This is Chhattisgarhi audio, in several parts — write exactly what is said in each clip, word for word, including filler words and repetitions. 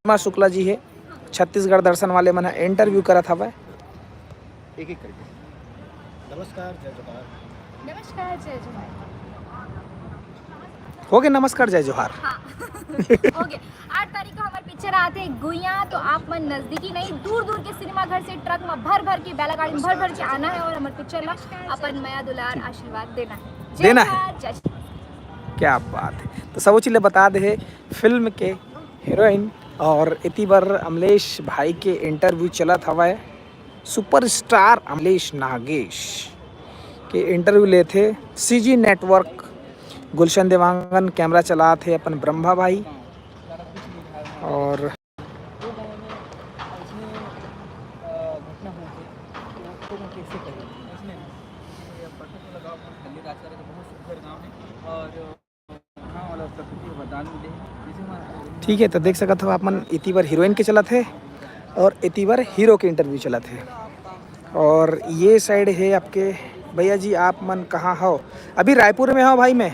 सुषमा शुक्ला जी हे, छत्तीसगढ़ दर्शन वाले मन ह इंटरव्यू करत हवय। एक एक करके। नमस्कार, जय जोहार। नमस्कार, जय जोहार। हो गए नमस्कार, जय जोहार। हाँ। हो गए। आठ तारीख को हमारे पिक्चर आते गुइया, तो आप मन नजदीकी नहीं, दूर दूर के सिनेमा घर से ट्रक में भर भर के, बैला गाड़ी में भर भर के आना है और हमारे पिक्चर ला अपन मया दुलार आशीर्वाद देना है। जय देना है। जोहार, जय श्री क्या बात है। तो सब चीज बता दे हे फिल्म के हीरोइन और इति बर अमलेश भाई के इंटरव्यू चलत हवय। सुपरस्टार अमलेश नागेश के इंटरव्यू लेथे सीजी नेटवर्क, गुलशन देवांगन कैमरा चलात हे अपन ब्रह्मा भाई। और ठीक है, तो देख सकत हो आप मन, इति बर हीरोइन के चलत हे और इति बर हीरो के इंटरव्यू चलत हे। और ये साइड है आपके भैया जी, आप मन कहाँ हो? अभी रायपुर में हो भाई, मैं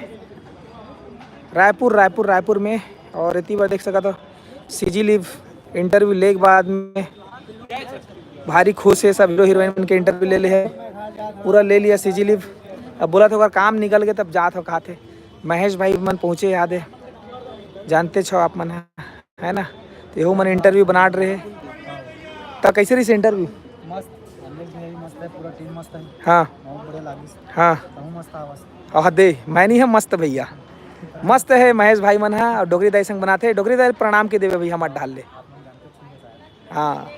रायपुर, रायपुर, रायपुर में। और इति बर देख सकत हो सीजी लिव इंटरव्यू ले के बाद में भारी खुश है सब हीरो हीरोइन मन के इंटरव्यू ले ले है, पूरा ले लिया सीजी लिव। अब बोला था अगर काम निकल गए तब जात हो कहा थे। महेश भाई मन पहुँचे याद है, जानते छो आप मन है, है ना? तो यहू मन इंटरव्यू बनात रहे। त कैसे रही इंटरव्यू? मस्त, अमलेश भैया भी मस्त है, पूरा टीम मस्त है। हाँ। बहुत बढ़िया लागिस। हाँ। तहूँ मस्त आवाज। हाँ दे, मैं नहीं हम मस्त भैया, मस्त है महेश भाई मन है और डोगरी दाई संग बनाते। डोगरी दाई प्रणाम के देवे भैया, मत डाल ले। हाँ,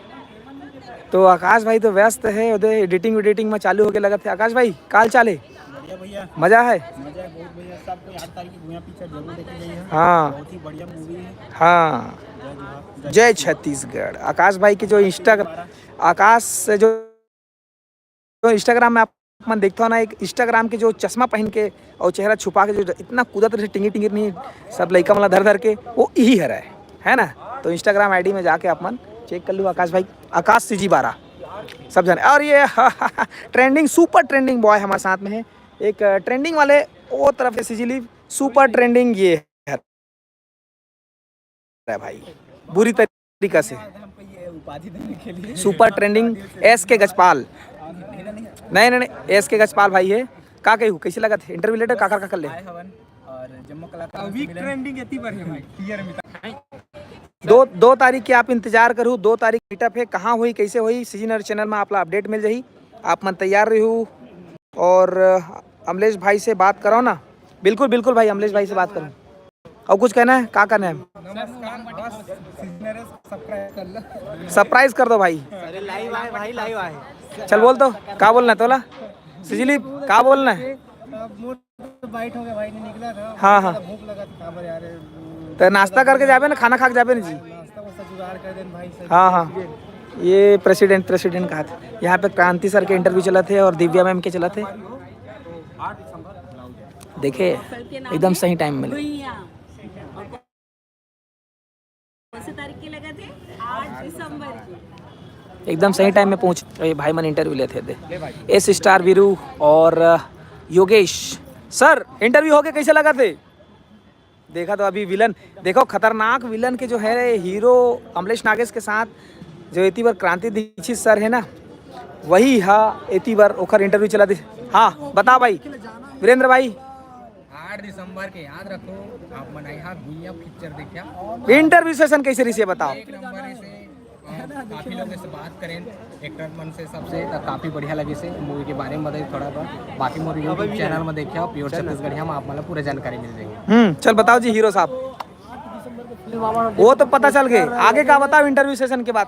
तो आकाश भाई तो व्यस्त है, उधर एडिटिंग वेडिटिंग में चालू होके लगत है। आकाश भाई, काल चाले? बढ़िया भैया। मजा है? मजा है बहुत भैया। सबको आठ तारीख की गुइया पिक्चर जरूर देखी गई है। हाँ। बहुत ही बढ़िया मूवी है। हाँ। जय जोहार। जय छत्तीसगढ़। आकाश भाई के जो इंस्टाग्राम, आकाश से जो, जो इंस्टाग्राम में आप मन देखते हो ना, एक इंस्टाग्राम के जो चश्मा पहन के और चेहरा छुपा के जो इतना कूदत रहे टिंगी टिंगी नहीं, सब लइका मन ला धर धर के, वो यही हरय, है ना? तो इंस्टाग्राम आईडी में जाके आप मन चेक कर लो, आकाश भाई, आकाश सीजी बारह, सब जाने। और ये ट्रेंडिंग, सुपर ट्रेंडिंग बॉय हमारे साथ में है, एक ट्रेंडिंग वाले वो तरफ से सीजी लिव, सुपर ट्रेंडिंग ये है भाई, बुरी तरीका से। हमको ये उपाधि देने के लिए सुपर ट्रेंडिंग एस के गजपाल। नहीं, नहीं, नहीं, एस के गजपाल भाई है। का कहू, कैसे लगत हे इंटरव्यू लेटर, काकर काकर ले? आए हवन और जम्मो कलाकार से वीक मिलन। ट्रेंडिंग एती बर हे भाई, टीयर में। दो, दो तारीख के आप इंतजार करू, दो तारीख मीटअप है, कहाँ होई, कैसे होई, सीजी नर चैनल में आप ला अपडेट मिल जाही। आप मन तैयार रहू और अमलेश भाई से बात करो ना। बिल्कुल, बिल्कुल भाई, अमलेश भाई से बात करो। और कुछ कहना है? का कहना है? नमस्कार, बस सीजनर सब्सक्राइब कर लो। सरप्राइज कर दो भाई। अरे लाइव आए भाई, लाइव आए। चल बोल तो, का बोलना है तोला? सीजी लिव, का बोलना है? अब मूड बाइट हो गया भाई, नहीं निकला था। हाँ, हाँ। भूख लगा था, काबर यार। तो नाश्ता करके जाबे ना, खाना खा के जाबे ना जी? नाश्ता वास्ता जुगाड़ कर देन भाई, सही। हाँ, हाँ। ये प्रेसिडेंट, प्रेसिडेंट कहा था। यहाँ पे क्रांति सर के इंटरव्यू चलत हे और दिव्या मैम के चलत हे। देखे, एकदम सही टाइम में। कौन से तारीख के लगा थे? आठ दिसंबर की। एकदम सही टाइम में पहुंच, ए, भाई मन इंटरव्यू लेते थे। एस स्टार वीरू और, अ, योगेश सर, इंटरव्यू होके कैसे लगा थे? देखा तो अभी विलन, देखो खतरनाक विलन के जो है हीरो अमलेश नागेश के साथ जो इति बर क्रांति दीक्षित सर है ना, वही हा इति बर ओखर इंटरव्यू चला दे। हाँ, बता भाई वीरेंद्र भाई। आठ दिसंबर के याद रखो, आप मन यहाँ गुइया पिक्चर देखा। इंटरव्यू सेशन कैसे रहिसे बताओ। एक नंबर है से, अ, काफी लोगों से बात करें, एक्टर मन से, सबसे, तो काफी बढ़िया लगे से मूवी के बारे में बताइए थोड़ा बहुत। बाकी मोर YouTube चैनल में देखिए, प्योर छत्तीसगढ़िया में आप मतलब पूरा जानकारी मिल जाएगी। हम्म, चल बताओ जी हीरो साहब। वो तो पता चल गए, आगे का बताओ इंटरव्यू सेशन के बाद।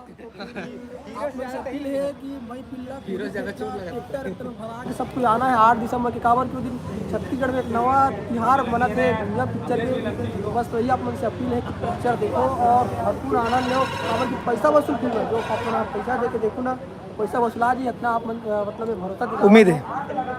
आप लोग से अपील है कि भाई पिल्ला हीरो जगह चोट लगा। एक्टर, एक्टर भरा के सब कोई आना है आठ दिसंबर के, काबर के दिन छत्तीसगढ़ में एक नवा तिहार मनाथे दुर्गा पिक्चर के। तो बस वही आप लोग से अपील है कि पिक्चर देखो और भरपूर आनंद लो, काबर कि पैसा वसूल फिल्म है, जो अपना पैसा दे के देखो ना, पैसा वसूला जी, इतना आप मन-, अ, मतलब ये भरोसा दिलाओ। उम्मीद है।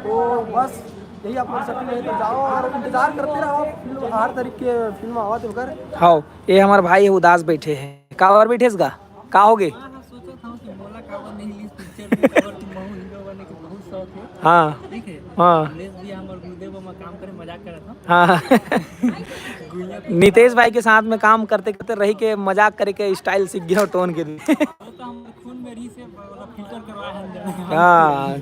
तो बस यही आप लोग से अपील है, तो जाओ और इंतजार करते रहो फिल्म, हर तारीख के फिल्म आवत है ओकर। हाँ, ये हमारे भाई है, उदास बैठे हैं। का और बैठे इसका? का हो गए? हाँ, हाँ, सोचत हूँ कि मोला काबर नहीं लीस पिक्चर में, काबर कि महू हीरो बने के बहुत शौक है। हाँ। ठीक है? हाँ। अमलेश जी हमर गुरुदेव बा, मैं काम करे, मजाक करत हूँ। हाँ। नितेश भाई के साथ में काम करते करते रही के मजाक करे के स्टाइल सीख गया टोन के। तो हम खून में रही से फिल्टर करवाए हैं। हाँ,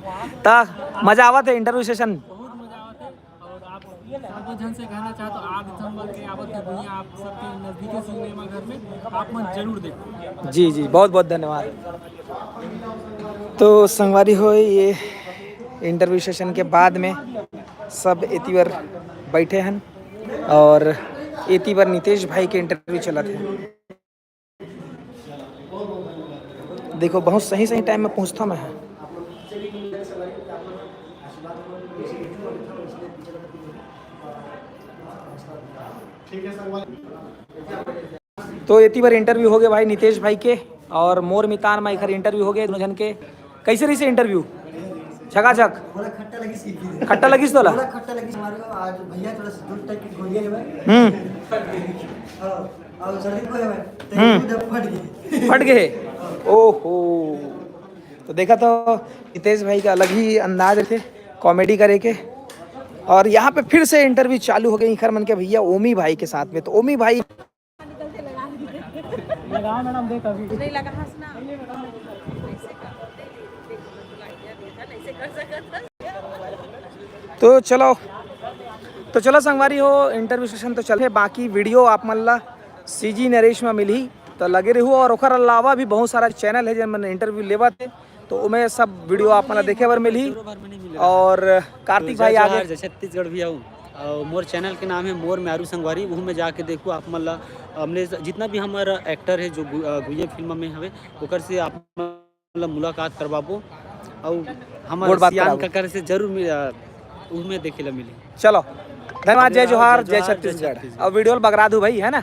त मजा आवत है इंटरव्यू सेशन। बहुत मजा आवत है। और आप सब झन से कहना चाहत हो, आठ दिसंबर के आवत है भैया, आप सबके नजदीकी सिनेमा घर में आप मन जरूर देखो। जी जी, बहुत बहुत धन्यवाद। तो संगवारी हो, ये इंटरव्यू सेशन के बाद में सब एती बर बैठे हन और एती बर नितेश भाई के इंटरव्यू चलत है। देखो, बहुत सही सही टाइम में पहुंचता मैं है। तो एती बर इंटरव्यू हो गए भाई नितेश भाई के और मोर मितान में एकर इंटरव्यू हो गए दोनों जन के। कैसे रही से इंटरव्यू? झकाझक। थोड़ा खट्टा लगी सी। खट्टा लगी तोला? थोड़ा खट्टा लगी हमारे को। आज भैया थोड़ा सा दूध टाइप की घोल गया है भाई। हम्म। हाँ, और सर्दी को है भाई। हम्म। दूध अब फट गई। फट गए। ओहो। तो देखा तो नितेश भाई का अलग ही अंदाज थे कॉमेडी करे के। और यहाँ पे फिर से इंटरव्यू चालू हो गई इखर मन के भैया ओमी भाई के साथ में। तो ओमी भाई, लगाओ मैडम, देख अभी। नहीं लगा, हंसना। तो चलो, तो चलो संगवारी हो, इंटरव्यू सेशन तो चलथे, बाकी वीडियो आप मन ला सीजी नरेश में मिलही, तो लगे रहू। और ओकर अलावा भी बहुत सारा चैनल है जेन मन इंटरव्यू लेवत हे, तो ओमे सब वीडियो आप मन ला देखे बर मिलही। और कार्तिक भाई आगे। जय छत्तीसगढ़ भी आऊ। और मोर चैनल के नाम है मोर म्यारू संगवारी, वहू में जाके देखू आप मन ला। हमने जितना भी हमारा एक्टर है जो गु-, अ, गुइया फिल्म में हवे, ओकर से आप मन ला मुलाकात करवाबो। और हमारे गोठ बात सियान कराबो। ककर से जरूर मिल-, अ, उहमें देखे ला मिली। चलो, धन्यवाद, जय जोहार, जय छत्तीसगढ़। अब वीडियो ल बगरा दू भाई, है ना?